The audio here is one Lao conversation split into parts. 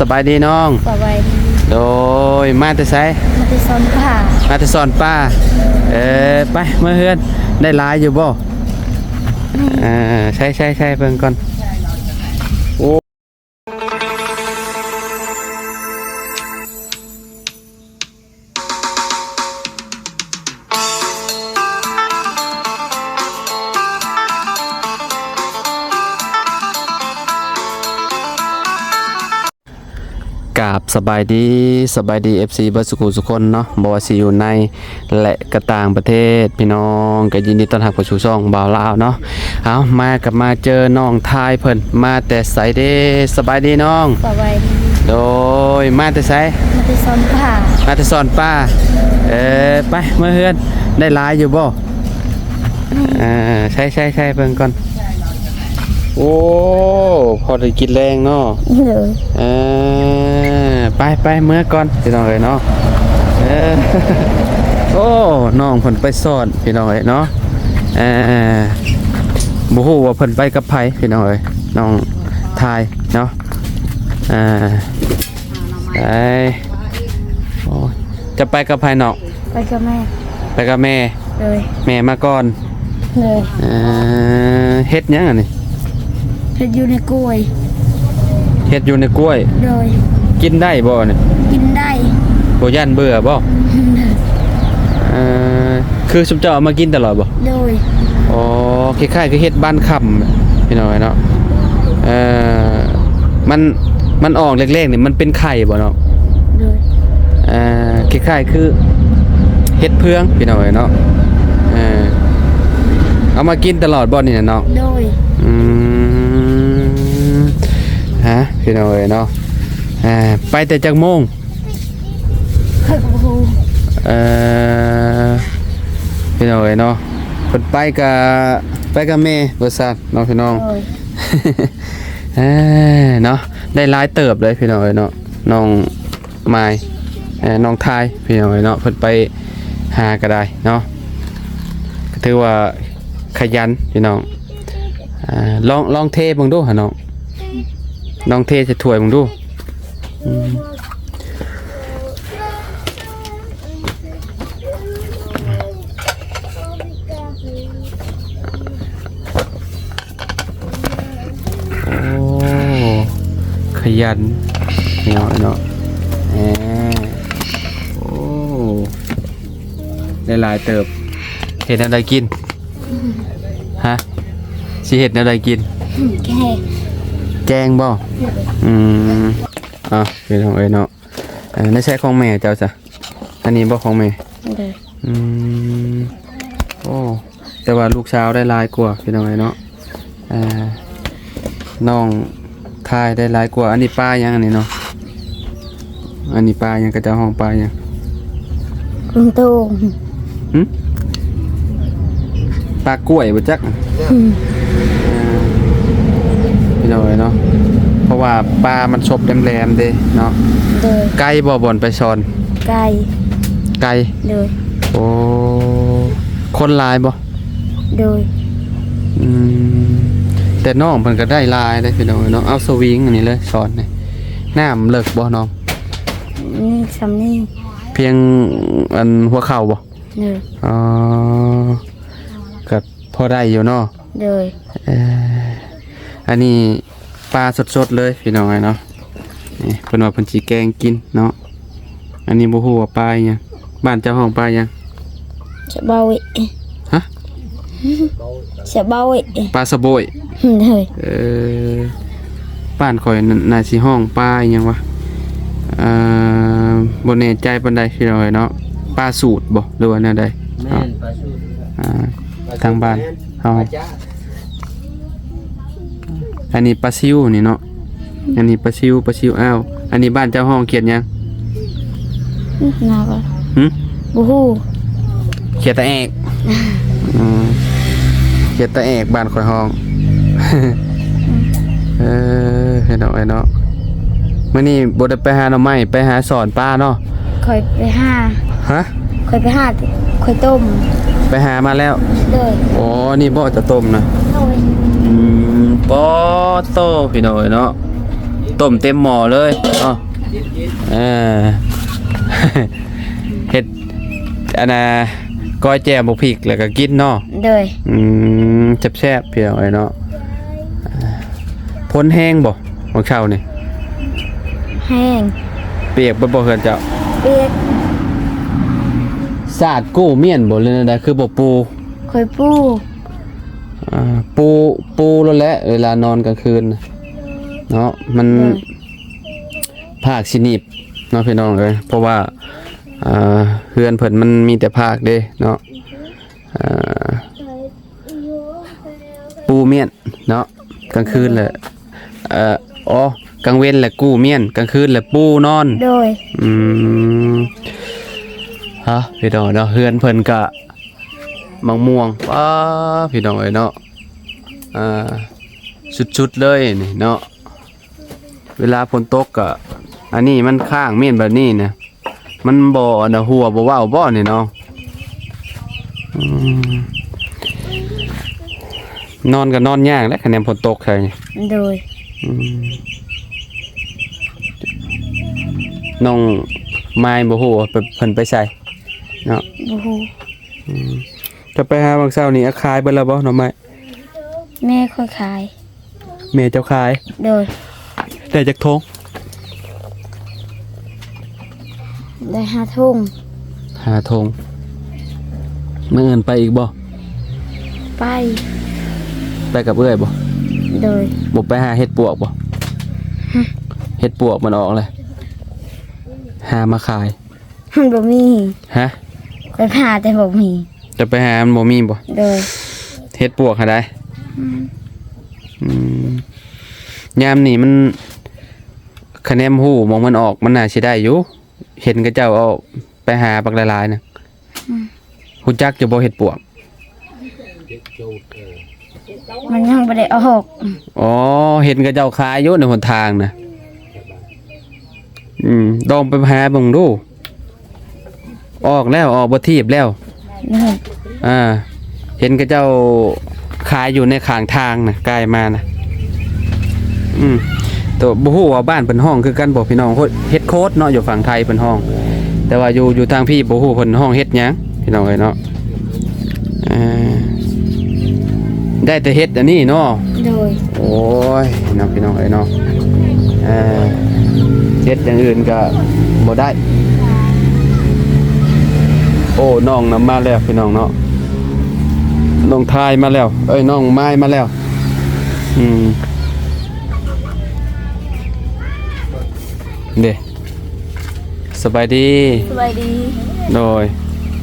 ສະບາຍດີນ້ອງ. ສະບາຍດີ. ໂດຍ ມາແຕ່ໃສ? ມາແຕ່ສອນປາ. ມາແຕ່ສອນປາ. ເອີ ໄປເມືອເຮືອນ. ໄດ້ຫຼາຍຢູ່ບໍ່? ເອີ ໃຊ້ ໃຊ້ ໃຊ້ເບິ່ງກ່ອນ. ໂອ້ ກາບສະບາຍດີ ສະບາຍດີ ເອັຟຊີ ເບິດສຸຂູສຸຄົນເນາະ ບໍ່ວ່າຊິຢູ່ໃນ ແລະ ກະຕ່າງປະເທດ ພີ່ນ້ອງກະຍິນດີຕ້ອນຮັບເຂົ້າສູ່ຊ່ອງບ່າວລາວເນາະ. ເອົາ ມາກັບມາເຈີນ້ອງທາຍເພິ່ນ ມາແຕ່ໃສເດ້? ສະບາຍດີນ້ອງ. ສະບາຍດີ. ໂດຍ ມາແຕ່ໃສ? ມາແຕ່ສອນປາ. ມາແຕ່ສອນປາ. ເອີ ໄປເມືອເຮືອນ. ໄດ້ຫຼາຍຢູ່ບໍ່? ເອີ ໃຊ້ ໃຊ້ ໃຊ້ເບິ່ງກ່ອນ. ໂອ້ ພໍໄດ້ກິນແລງເນາະ. ໂດຍ. ເອີ ໄປ ໄປເມືອກ່ອນ ພີ່ນ້ອງເອີຍເນາະ. ເອີ ໂອ້ ນ້ອງເພິ່ນໄປສອນ ພີ່ນ້ອງເອີຍເນາະ. ເອີ ບໍ່ຮູ້ວ່າເພິ່ນໄປກັບໃຜ ພີ່ນ້ອງເອີຍ ນ້ອງທາຍເນາະ. ເອີ ໄປ. ໂອ້ ຈະໄປກັບໃຜນ້ອງ? ໄປກັບແມ່. ໄປກັບແມ່. ໂດຍ. ແມ່ມາກ່ອນ. ໂດຍ. ເອີ ເຮັດຫຍັງອັນນີ້? ເຮັດຢູ່ໃນກ້ວຍ. ເຮັດຢູ່ໃນກ້ວຍ. ໂດຍ. ກິນໄດ້ບໍ່ອັນນີ້? ກິນໄດ້. ບໍ່ຢ້ານເບື່ອບໍ່? ເອີ ຄືຊຸມເຈົ້າເອົາມາກິນຕະຫຼອດບໍ່? ໂດຍ. ອໍ ຄ້າຍໆຄືເຫັດບ້ານຄຳ ພີ່ນ້ອງເອີຍເນາະ. ເອີ ມັນ ມັນອອກແລກໆນີ້ມັນເປັນໄຂ່ບໍ່ນ້ອງ? ໂດຍ. ເອີ ຄ້າຍໆຄືເຫັດເຜືອງ ພີ່ນ້ອງເອີຍເນາະ. ເອີ ເອົາມາກິນຕະຫຼອດບໍ່ນີ້ນະນ້ອງ? ໂດຍ. ອືມ ຮະ ພີ່ນ້ອງເອີຍເນາະ. ເອີ ໄປແຕ່ຈັກໂມງ? ຂ້ອຍກໍບໍ່ຮູ້. ເອີ ພີ່ນ້ອງເອີຍເນາະ ເພິ່ນໄປກະ ໄປກັບແມ່ວ່າຊັ້ນເນາະ ພີ່ນ້ອງ. ໂດຍ. ເອີ ເນາະ ໄດ້ຫຼາຍເຕີບເລີຍ ພີ່ນ້ອງເອີຍເນາະ ນ້ອງມາຍ ເອີ ນ້ອງທາຍ ພີ່ນ້ອງເອີຍເນາະ ເພິ່ນໄປຫາກະໄດ້ເນາະ ກະຖືວ່າຂະຫຍັນ ພີ່ນ້ອງ. ອາ ລອງ ລອງເທເບິ່ງດູຫານ້ອງ ລອງເທໃສ່ຖ້ວຍເບິ່ງດູ. ອືມ ໂອ້ ຂະຫຍັນເນາະ ເນາະ. ເອີ ໂອ້ ໄດ້ຫຼາຍເຕີບ. ເຮັດແນວໃດກິນ? ຮະ ຊິເຮັດແນວໃດກິນ? ແກງ. ແກງບໍ່? ອືມ ເອົາ ພີ່ນ້ອງເອີຍເນາະ. ເອີ ໃນໃຊ້ຂອງແມ່ເຈົ້າຊະ? ອັນນີ້ບໍ່ຂອງແມ່? ໂດຍ. ອືມ ໂອ້ ແຕ່ວ່າລູກສາວໄດ້ຫຼາຍກວ່າ ພີ່ນ້ອງເອີຍເນາະ. ເອີ ນ້ອງທາຍໄດ້ຫຼາຍກວ່າ. ອັນນີ້ປາຫຍັງອັນນີ້ເນາະ? ອັນນີ້ປາຫຍັງ? ເຂົາເຈົ້າຮ້ອງປາຫຍັງ? ກຸງໂຕງ. ຫຶ? ປາກ້ວຍບໍ່ຈັກ. ອືມ ເອີ ພີ່ນ້ອງເອີຍເນາະ ເພາະວ່າປາມັນສົບແຫຼມໆເດ້ເນາະ. ໂດຍ. ໄກບໍ່ບ່ອນໄປສອນ? ໄກ. ໄກ. ໂດຍ. ໂອ້ ຄົນຫຼາຍບໍ່? ໂດຍ. ອືມ ແຕ່ນ້ອງເພິ່ນກະໄດ້ຫຼາຍເດ້ ພີ່ນ້ອງເອີຍເນາະ. ເອົາສະວິງອັນນີ້ເລີຍ ສອນນີ້. ນ້ຳເລິກບໍ່ນ້ອງ? ນີ້ ສ່ຳນີ້. ພຽງອັນຫົວເຂົ່າບໍ່? ໂດຍ. ອໍ ກະພໍໄດ້ຢູ່ເນາະ. ໂດຍ. ເອີ ອັນນີ້ປາສົດໆເລີຍ ພີ່ນ້ອງເອີຍເນາະ. ນີ້ເພິ່ນວ່າເພິ່ນຊິແກງກິນເນາະ. ອັນນີ້ບໍ່ຮູ້ວ່າປາອີ່ຫຍັງ. ບ້ານເຈົ້າຮ້ອງປາຫຍັງ? ສະເບົາເອ. ຮະ? ສະເບົາເອ. ປາສະໂບຍ. ໂດຍ. ເອີ ບ້ານຂ້ອຍໜ້າຊິຮ້ອງປາອີ່ຫຍັງວະ? ເອີ ບໍ່ແນ່ໃຈປານໃດ ພີ່ນ້ອງເອີຍເນາະ. ປາສູດບໍ່ ຫຼືວ່າແນວໃດ? ແມ່ນ ເນາະ ປາສູດ. ອ່າ ທາງບ້ານເຮົາ. ອັນນີ້ປາຊິວນີ້ເນາະ. ອັນນີ້ປາຊິວ ປາຊິວອ້າວ. ອັນນີ້ບ້ານເຈົ້າຮ້ອງຂຽດຫຍັງ? ນາວະ. ຫຶ? ບໍ່ຮູ້. ຂຽດຕາແອກ. ອືມ ຂຽດຕາແອກ ບ້ານຂ້ອຍຮ້ອງ. ເອີ ພີ່ນ້ອງເອີຍເນາະ ມື້ນີ້ບໍ່ໄດ້ໄປຫາໜໍ່ໄມ້ ໄປຫາສອນປາເນາະ. ຂ້ອຍໄປຫາ. ຮະ? ຂ້ອຍໄປຫາ ຂ້ອຍຕົ້ມ. ໄປຫາມາແລ້ວ? ໂດຍ. ໂອ້ ນີ້ບໍ່ຈະຕົ້ມນະ? ໂດຍ. ອືມ ປາໂຕ ພີ່ນ້ອງເອີຍເນາະ. ຕົ້ມເຕັມໝໍ້ເລີຍເນາະ. ເອີ ເຮັດອັນນ່າ ກ້ອຍແຈ່ວໝາກພິກ ແລ້ວກໍກິນເນາະ. ໂດຍ. ອືມ ແຊບໆ ພີ່ນ້ອງເອີຍເນາະ. ຝົນແຮງບໍ່ ຫວ່າງເຊົ້ານີ້? ແຮງ. ປຽກເບິດບໍ່ເຮືອນເຈົ້າ? ປຽກ. ສາດກູ້ມ້ຽນບໍ່ ຫຼືແນວໃດ ຄືບໍ່ປູ? ຂ້ອຍປູ. ອ່າ ປູ ປູໂລດແຫຼະ ເວລານອນກາງຄືນນະເນາະ ມັນ ໂດຍ ພາກຊິໜີບເນາະ ພີ່ນ້ອງເອີຍ. ເພາະວ່າ ອ່າ ເຮືອນເພິ່ນມັນມີແຕ່ພາກເດ້ເນາະ. ອ່າ ປູມ້ຽນເນາະ ກາງຄືນແຫຼະ ເອີ ອໍ ກາງເວັນແຫຼະກູ້ມ້ຽນ ກາງຄືນແຫຼະປູນອນ. ໂດຍ. ອືມ ຮະ ພີ່ນ້ອງເນາະ ເຮືອນເພິ່ນກະ ໝາກມ່ວງ ປ້າ ພີ່ນ້ອງເອີຍເນາະ. ອ່າ ສຸດໆ ເລີຍນີ້ເນາະ ເວລາຝົນຕົກກະ ອັນນີ້ມັນຄ້າງມ້ຽນແບບນີ້ນະ ມັນບໍ່ອັນນ່າ ຮົ່ວບໍ່ເວົ້າບໍ່ນີ້ເນາະ. ອືມ ນອນກໍນອນຍາກແຫຼະ ຄັນແມ່ນຝົນຕົກໃສ່. ໂດຍ. ອືມ ນ້ອງມາຍບໍ່ຮູ້ວ່າເພິ່ນ ເພິ່ນໄປໃສເນາະ? ບໍ່ຮູ້. ອືມ ຈະໄປຫາຫວ່າງເຊົ້ານີ້ ອາ ຂາຍເບິດແລ້ວບໍ່ໜໍ່ໄມ້? ແມ່ຂ້ອຍຂາຍ. ແມ່ເຈົ້າຂາຍ? ໂດຍ. ໄດ້ຈັກຖົງ? ໄດ້ຫ້າຖົງ. ຫ້າຖົງ. ມື້ອື່ນໄປອີກບໍ່? ໄປ. ໄປກັບເອື້ອຍບໍ່? ໂດຍ. ບໍ່ໄປຫາເຫັດປວກບໍ່? ຮະ? ເຫັດປວກມັນອອກແລ້ວ ຫາມາຂາຍ. ມັນບໍ່ມີ. ຮະ? ຂ້ອຍຫາແຕ່ບໍ່ມີ. ຈະໄປຫາມັນບໍ່ມີບໍ່? ໂດຍ. ເຫັດປວກຫັ້ນໃດ? ອືມ ອືມ ຍາມນີ້ມັນ ຄະແນນຮູ້ໝ່ອງມັນອອກ ມັນໜ້າຊິໄດ້ຢູ່. ເຫັນເຂົາເຈົ້າເອົາໄປຫາບັກຫຼາຍໆນະ. ອືມ ຮູ້ຈັກຢູ່ບໍ່ເຫັດປວກ? ມັນຍັງບໍ່ໄດ້ອອກ. ອໍ ເຫັນເຂົາເຈົ້າຂາຍຢູ່ໃນຫົນທາງນະ. ອືມ ລອງໄປຫາເບິ່ງດູ ອອກແລ້ວ ອອກບໍ່ທີບແລ້ວ. ອືມ ອ່າ ເຫັນເຂົາເຈົ້າຂາຍຢູ່ໃນຂ້າງທາງນະ ກາຍມານະ. ອືມ ແຕ່ບໍ່ຮູ້ວ່າບ້ານເພິ່ນຮ້ອງຄືກັນບໍ່ ພີ່ນ້ອງ. ເຫັດໂຄດເນາະ ຢູ່ຝັ່ງໄທເພິ່ນຮ້ອງ ແຕ່ວ່າຢູ່ ຢູ່ທາງພີ້ບໍ່ຮູ້ເພິ່ນຮ້ອງເຫັດຫຍັງ ພີ່ນ້ອງເອີຍເນາະ. ອ່າ ໄດ້ແຕ່ເຫັດອັນນີ້ເນາະ. ໂດຍ. ໂອ້ຍເນາະ ພີ່ນ້ອງເອີຍເນາະ ເອີ ເຮັດຢ່າງອື່ນກໍບໍ່ໄດ້. ໂອ້ ນ້ອງນຳມາແລ້ວ ພີ່ນ້ອງເນາະ ນ້ອງທາຍມາແລ້ວ ເອີຍ ນ້ອງມາຍມາແລ້ວ. ອືມ ເດ້. ສະບາຍດີ. ສະບາຍດີ. ໂດຍ.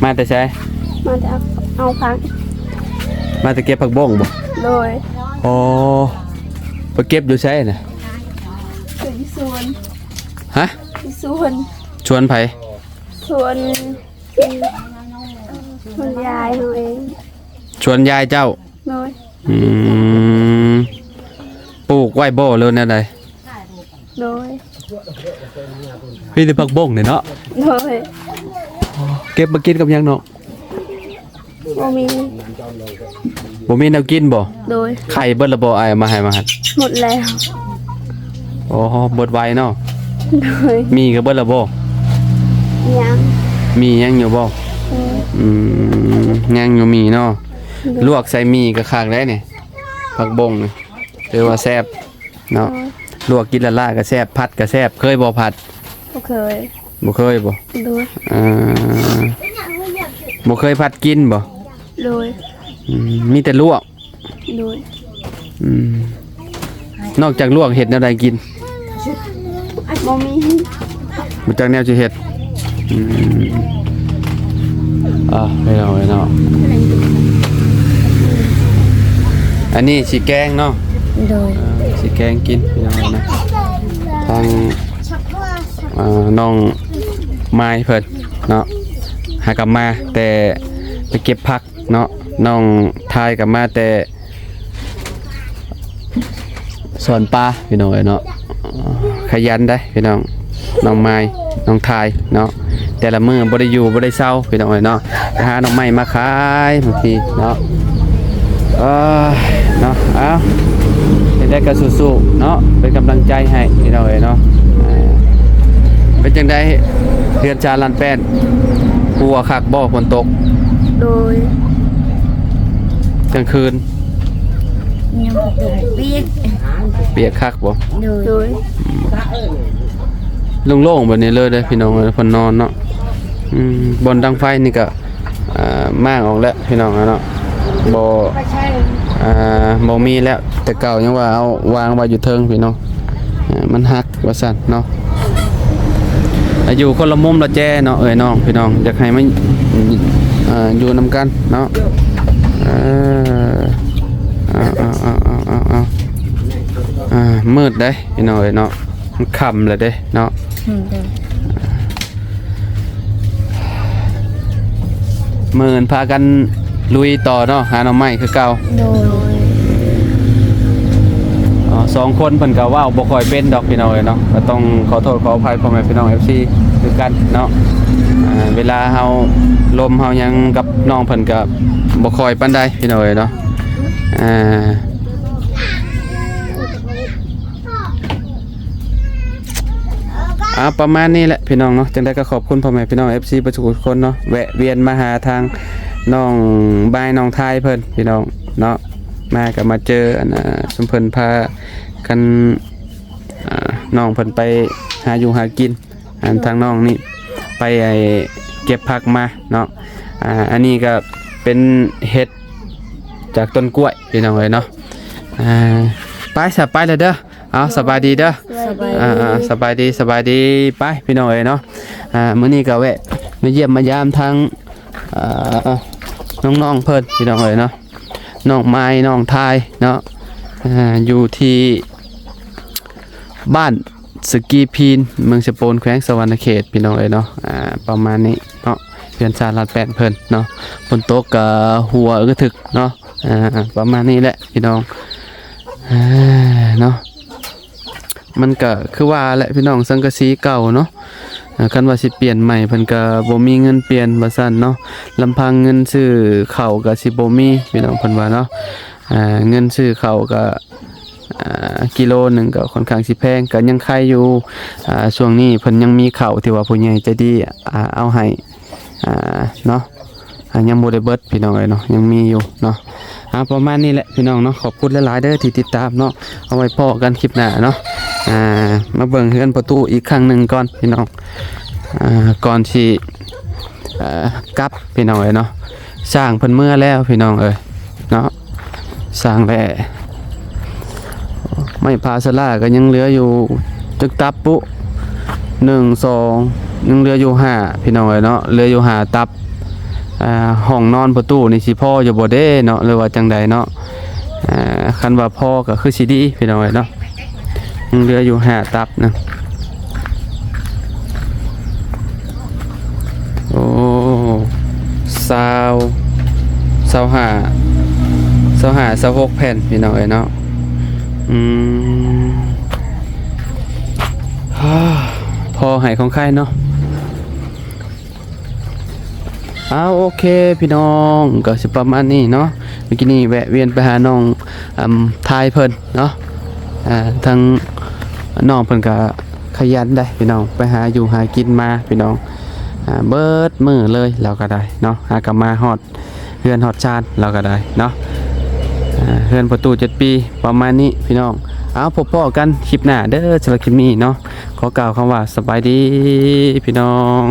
ມາແຕ່ໃສ? ມາແຕ່ເອົາ ເອົາຜັກ. ມາແຕ່ເກັບຜັກບົ້ງບໍ່? ໂດຍ. ອໍ ໄປເກັບຢູ່ໃສນະ? ເກັບຢູ່ສວນ. ຮະ? ຢູ່ສວນ. ສວນໃຜ? ສວນ ສວນຍາຍເຮົາເອງ. ສວນຍາຍເຈົ້າ? ໂດຍ. ອືມ ປູກໄວ້ບໍ່ ຫຼືແນວໃດ? ໂດຍ. ມີແຕ່ຜັກບົ້ງນີ້ເນາະ? ໂດຍ. ເກັບມາກິນກັບຫຍັງເນາະ? ບໍ່ມີ. ບໍ່ມີແນວກິນບໍ່? ໂດຍ. ໄຂ່ເບິດແລ້ວບໍ່? ອ້າຍເອົາມາໃຫ້ມາຫັ້ນ. ໝົດແລ້ວ. ອໍ ເບິດໄວເນາະ? ໂດຍ. ໝີ່ກໍເບິດແລ້ວບໍ່? ຍັງ. ໝີ່ຍັງຢູ່ບໍ່? ໂດຍ. ອືມ ຍັງຢູ່ໝີ່ເນາະ? ໂດຍ. ລວກໃສ່ໝີ່ກໍຄັກໄດ໋ນີ້ ຜັກບົ້ງນີ້ ຖືວ່າແຊບເນາະ. ໂດຍ. ລວກກິນລ້າໆກໍແຊບ ຜັດກໍແຊບ. ເຄີຍບໍ່ຜັດ? ບໍ່ເຄີຍ. ບໍ່ເຄີຍບໍ່? ໂດຍ. ເອີ ບໍ່ເຄີຍຜັດກິນບໍ່? ໂດຍ. ອືມ ມີແຕ່ລວກ. ໂດຍ. ອືມ ນອກຈາກລວກເຮັດແນວໃດກິນ? ບໍ່ມີ. ບໍ່ຈັກແນວຊິເຮັດ. ອືມ ອ່າ ໄປເນາະ ໄປເນາະ. ອັນນີ້ຊິແກງເນາະ? ໂດຍ. ເອີ ຊິແກງກິນ ພີ່ນ້ອງເນາະ. ທາງ ອ່າ ນ້ອງມາຍເພິ່ນເນາະ ຫາກັບມາແຕ່ໄປເກັບຜັກເນາະ. ນ້ອງທາຍກັບມາແຕ່ ສອນປາ ພີ່ນ້ອງເອີຍເນາະ. ຂະຫຍັນໄດ໋ພີ່ນ້ອງ ນ້ອງມາຍ ນ້ອງທາຍເນາະ. ແຕ່ລະມື້ບໍ່ໄດ້ຢູ່ບໍ່ໄດ້ເຊົາ ພີ່ນ້ອງເອີຍເນາະ. ໄປຫາໜໍ່ໄມ້ມາຂາຍບາງທີເນາະ. ເອີ ເນາະ ເອົາ ເປັ ແຕ່ກໍສູ້ໆເນາະ ເປັນກຳລັງໃຈໃຫ້ພີ່ນ້ອງເອີຍເນາະ. ອ່າ ເປັນຈັ່ງໃດເຮືອນຊານລ້ານແປດ ຮົ່ວຄັກບໍ່ ຝົນຕົກ? ໂດຍ ກາງຄືນ ຍັງບໍ່ຕົກ ປຽກ ປຽກຄັກບໍ່? ໂດຍ ໂດຍ ໂລ່ງໆແບບນີ້ເລີຍເດ້ພີ່ນ້ອງເອີຍ ເພິ່ນນອນເນາະ. ອືມ ບ່ອນດັງໄຟນີ້ກໍ ອ່າ ມ້າງອອກແລ້ວພີ່ນ້ອງເນາະ ບໍ່ ອ່າ ບໍ່ມີແລ້ວ. ແຕ່ເກົ່າຍັງວ່າເອົາວາງໄວ້ຢູ່ເທິງພີ່ນ້ອງ ອ່າ ມັນຫັກວ່າຊັ້ນເນາະ. ອ່າ ຢູ່ຄົນລະມຸມລະແຈເນາະ ເອີຍນ້ອງ ພີ່ນ້ອງ ຢາກໃຫ້ມາ ອ່າ ຢູ່ນຳກັນເນາະ. ເອີ ເອົາ ເອົາ ເອົາ ເອົາ ເອົາ ເອົາ ອ່າ ມືດເດ້ພີ່ນ້ອງເອີຍເນາະ ມັນຄ່ຳແລ້ວເດ້ເນາະ. ອືມ ມື້ອື່ນພາກັນລຸຍຕໍ່ເນາະ ຫາໜໍ່ໄມ້ຄືເກົ່າ. ໂດຍ ເອີ ສອງຄົນເພິ່ນກໍເວົ້າບໍ່ຄ່ອຍເປັນດອກພີ່ນ້ອງເອີຍເນາະ ກໍຕ້ອງຂໍໂທດຂໍອະໄພພໍ່ແມ່ພີ່ນ້ອງ ເອັຟຊີ ຄືກັນເນາະ. ອ່າ ເວລາເຮົາລົມເຮົາຫຍັງກັບນ້ອງເພິ່ນກໍບໍ່ຄ່ອຍປານໃດພີ່ນ້ອງເອີຍເນາະ. ອ່າ ອ່າ ປະມານນີ້ແຫຼະພີ່ນ້ອງເນາະ. ຈັ່ງໃດກໍຂອບຄຸນພໍ່ແມ່ພີ່ນ້ອງ ເອັຟຊີ ເບິດທຸກຄົນເນາະ ແວະວຽນມາຫາທາງນ້ອງບາຍ ນ້ອງທາຍເພິ່ນພີ່ນ້ອງເນາະ. ມາກໍມາເຈີອັນ ອ່າ ຊຸມເພິ່ນພາກັນ ອ່າ ນ້ອງເພິ່ນໄປຫາຢູ່ຫາກິນ ອັນທາງນ້ອງນີ້ໄປ ໄອ້ ເກັບຜັກມາເນາະ. ອ່າ ອັນນີ້ກໍເປັນເຫັດຈາກຕົ້ນກ້ວຍພີ່ນ້ອງເອີຍເນາະ. ອ່າ ໄປຊະ ໄປແລ້ວເດີ. ເອົາ ສະບາຍດີເດີ. ສະບາຍດີ ອ່າໆ ສະບາຍດີ ສະບາຍດີ. ໄປພີ່ນ້ອງເອີຍເນາະ ອ່າ ມື້ນີ້ກໍແວະມາຢ້ຽມມາຢາມທາງ ອ່າ ນ້ອງໆເພິ່ນພີ່ນ້ອງເອີຍເນາະ ນ້ອງມາຍ ນ້ອງທາຍເນາະ. ອ່າ ຢູ່ທີ່ບ້ານສະກີພີນ ເມືອງຊະໂປນ ແຂວງສະຫວັນນະເຂດພີ່ນ້ອງເອີຍເນາະ. ອ່າ ປະມານນີ້ເນາະ ເຮືອນຊານລ້ານແປດເພິ່ນເນາະ. ຝົນຕົກກໍຮົ່ວກະທຶກເນາະ. ອ່າ ປະມານນີ້ແຫຼະພີ່ນ້ອງ ອ່າ ເນາະ. ມັນກະຄືວ່າແຫຼະພີ່ນ້ອງ ສັງກະສີເກົ່າເນາະ ອ່າ ຄັນວ່າຊິປ່ຽນໃໝ່ເພິ່ນກະບໍ່ມີເງິນປ່ຽນວ່າຊັ້ນເນາະ. ລຳພັງເງິນຊື້ເຂົ້າກະຊິບໍ່ມີພີ່ນ້ອງ ເພິ່ນວ່າເນາະ. ອ່າ ເງິນຊື້ເຂົ້າກະ ອ່າ ກິໂລໜຶ່ງກະຂ້ອນຂ້າງຊິແພງ ກະຍັງໄຄຢູ່. ອ່າ ຊ່ວງນີ້ເພິ່ນຍັງມີເຂົ້າທີ່ວ່າຜູ້ໃຫຍ່ໃຈດີ ອ່າ ເອົາໃຫ້ ອ່າ ເນາະ ອ່າ ຍັງບໍ່ໄດ້ເບິດພີ່ນ້ອງເອີຍເນາະ ຍັງມີຢູ່ເນາະ. ອ່າ ປະມານນີ້ແຫຼະພີ່ນ້ອງເນາະ ຂອບຄຸນຫຼາຍໆເດີທີ່ຕິດຕາມເນາະ. ເອົາໄວ້ພໍ້ກັນຄລິບໜ້າເນາະ. ອ່າ ມາເບິ່ງເຮືອນພໍ່ຕູ້ອີກຄັ້ງໜຶ່ງກ່ອນພີ່ນ້ອງ ອ່າ ກ່ອນຊິ ເອີ ກັບພີ່ນ້ອງເອີຍເນາະ. ຊ່າງເພິ່ນເມືອແລ້ວພີ່ນ້ອງເອີຍເນາະ ຊ່າງແຫຼະ. ໄມ້ພາສະລາກໍຍັງເຫຼືອຢູ່ຈັກຕັບປຸ ໜຶ່ງ ສອງ ຍັງເຫຼືອຢູ່ຫ້າພີ່ນ້ອງເອີຍເນາະ ເຫຼືອຢູ່ຫ້າຕັບ. ອ່າ ຫ້ອງນອນພໍ່ຕູ້ນີ້ຊິພໍຢູ່ບໍ່ເດເນາະ ຫຼືວ່າຈັ່ງໃດເນາະ. ອ່າ ຄັນວ່າພໍກໍຄືຊິດີພີ່ນ້ອງເອີຍເນາະ ຍັງເຫຼືອຢູ່ຫ້າຕັບນະ. ໂອ້ ຊາວ ຊາວຫ້າ ຊາວຫ້າ ຊາວຫົກແຜ່ນພີ່ນ້ອງເອີຍເນາະ. ອືມ ພໍໃຫ້ຂອງໃຄເນາະ. ອ້າວ ໂອເຄພີ່ນ້ອງ ກໍຊິປະມານນີ້ເນາະ. ມື້ກີ້ນີ້ແວະວຽນໄປຫານ້ອງ ອຳ ທາຍເພິ່ນເນາະ. ອ່າ ທາງນ້ອງເພິ່ນກໍຂະຫຍັນໄດ໋ພີ່ນ້ອງ ໄປຫາຢູ່ຫາກິນມາພີ່ນ້ອງ ອ່າ ເບິດມື້ເລີຍລາວກໍໄດ້ເນາະ. ຫາກໍມາຮອດເຮືອນຮອດຊານລາວກໍໄດ້ເນາະ. ອ່າ ເຮືອນພໍ່ຕູ້ເຈັດປີ ປະມານນີ້ພີ່ນ້ອງ. ເອົາ ພົບພໍ້ກັນຄລິບໜ້າເດີ. ສຳລັບຄລິບນີ້ເນາະ ຂໍກ່າວຄຳວ່າສະບາຍດີພີ່ນ້ອງ.